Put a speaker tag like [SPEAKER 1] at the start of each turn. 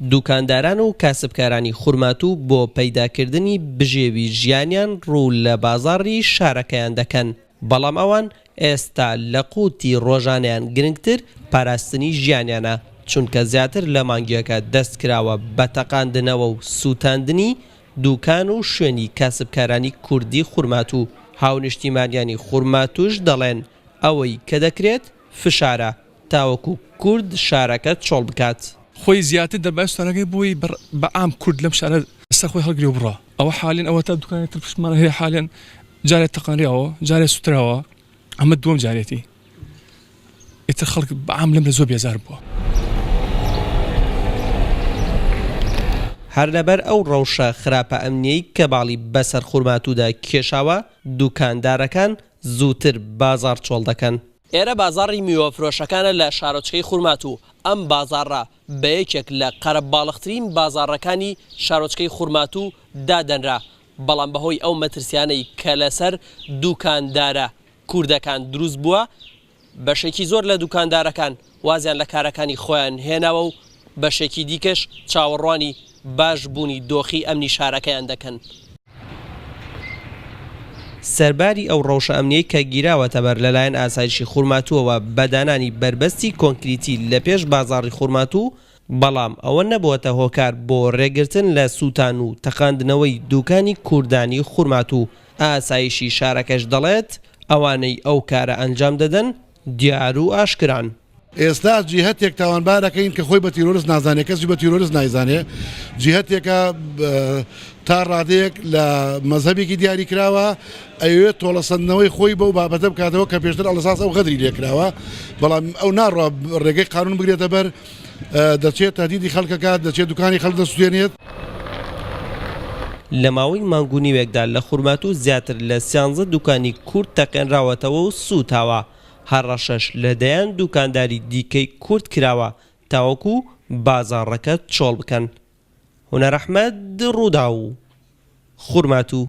[SPEAKER 1] دوکانداران و کاسبکارانی خورماتوو بۆ پەیداکردنی بژێوی ژیانیان ڕوو لە بازاڕی شارەکەیان دەکەن، بەڵام ئەوان ئێستا لە قوتی ڕۆژانەیان گرنگتر پاراستنی ژیانیانە، چونکە زیاتر لە مانگێکە دەستکراوە بە تەقاندنەوە و سووتاندنی دوکان و شوێنی کاسبکارانی کوردی خورماتوو، هاونیشتیمانیانی خورماتووش دەڵێن ئەوەی کە دەکرێت فشارە تاوەکو کورد شارەکە چۆڵ بکات.
[SPEAKER 2] خۆی زیاتر دەربای سوتانەکەی بۆی بە عام کورد لەم شارە سەر خۆی هەڵگرێ و بڕا ئەوە حالێن ئەوەتا دوکانی تر پشتمان هەیە حالێن جارێ تەقەنراوە جارێ سوتراوە ئەمە دووەم جارێتی ئیتر خەڵک بە عام لەم لە زۆر بێزار بووە.
[SPEAKER 1] هەر لەبەر ئەو ڕەوشە خراپە ئەمنییەی کە باڵی بەسەر خورماتوودا کێشاوە، دوکاندارەکان زووتر بازاڕ چۆڵ دەکەن. ئێرە بازاڕی میوەفرۆشەکانە لە شارۆچکەی خورماتوو، ئەم بازاڕە بە یەکێک لە قەرەباڵغترین بازاڕەکانی شارۆچکەی خورماتوو دادەنرا، بەڵام بەهۆی ئەو مەترسیانەی کە لەسەر دوکاندارە کوردەکان دروست بووە، بەشێکی زۆر لە دوکاندارەکان وازیان لە کارەکانی خۆیان هێناوە و بەشێکی دیکەش چاوەڕوانی باش بوونی دۆخی ئەمنی شارەکەیان دەکەن. سەرباری ئەو ڕەوشە ئەمنیەی کە گیراوەتەبەر لەلایەن ئاسایشی خورماتووەوە بە دانانی بەربەستی کۆنکریتی لە پێش بازاڕی خورماتوو، بەڵام ئەوە نەبووەتە هۆکار بۆ رێگرتن لە سووتان و تەقاندنەوەی دووکانی کوردانی خورماتوو، ئاسایشی شارەکەش دەڵێت، ئەوانەی ئەو کارە ئەنجام دەدەن دیار و ئاشکران.
[SPEAKER 3] ئێستا جیهەتێک تاوانبار ئەکەین کە خۆی بە تیرۆرست نازانێ، کەسی بە تیرۆرست نایزانێ، جیهەتێکە تا ڕادەیەک لە مەزهەبێکی دیاریکراوە ئەیەوێت تۆڵەسەندنەوەی خۆی بەو بابەتە بکاتەوە کە پێشتر ئەڵەساس ئەو غەدری لێکراوە، بەڵام ئەو ناڕوا ڕێگەی قانون بگرێتە بەر، دەچێت تەهدیدی خەڵک ئەکات، دەچێت دوکانی خەڵک دەسوتێنێت.
[SPEAKER 1] لە ماوەی مانگ و نیوێکدا لە خورماتوو زیاتر لە سیانزە دوکانی کورد تەقێنراوەتەوە و سووتاوە، هەڕەشەش لە دەیان دوکانداری دیکەی کورد کراوە تاوەکو بازاڕەکە چۆڵ بکەن. هونەر ئەحمەد، رووداو، خورماتوو.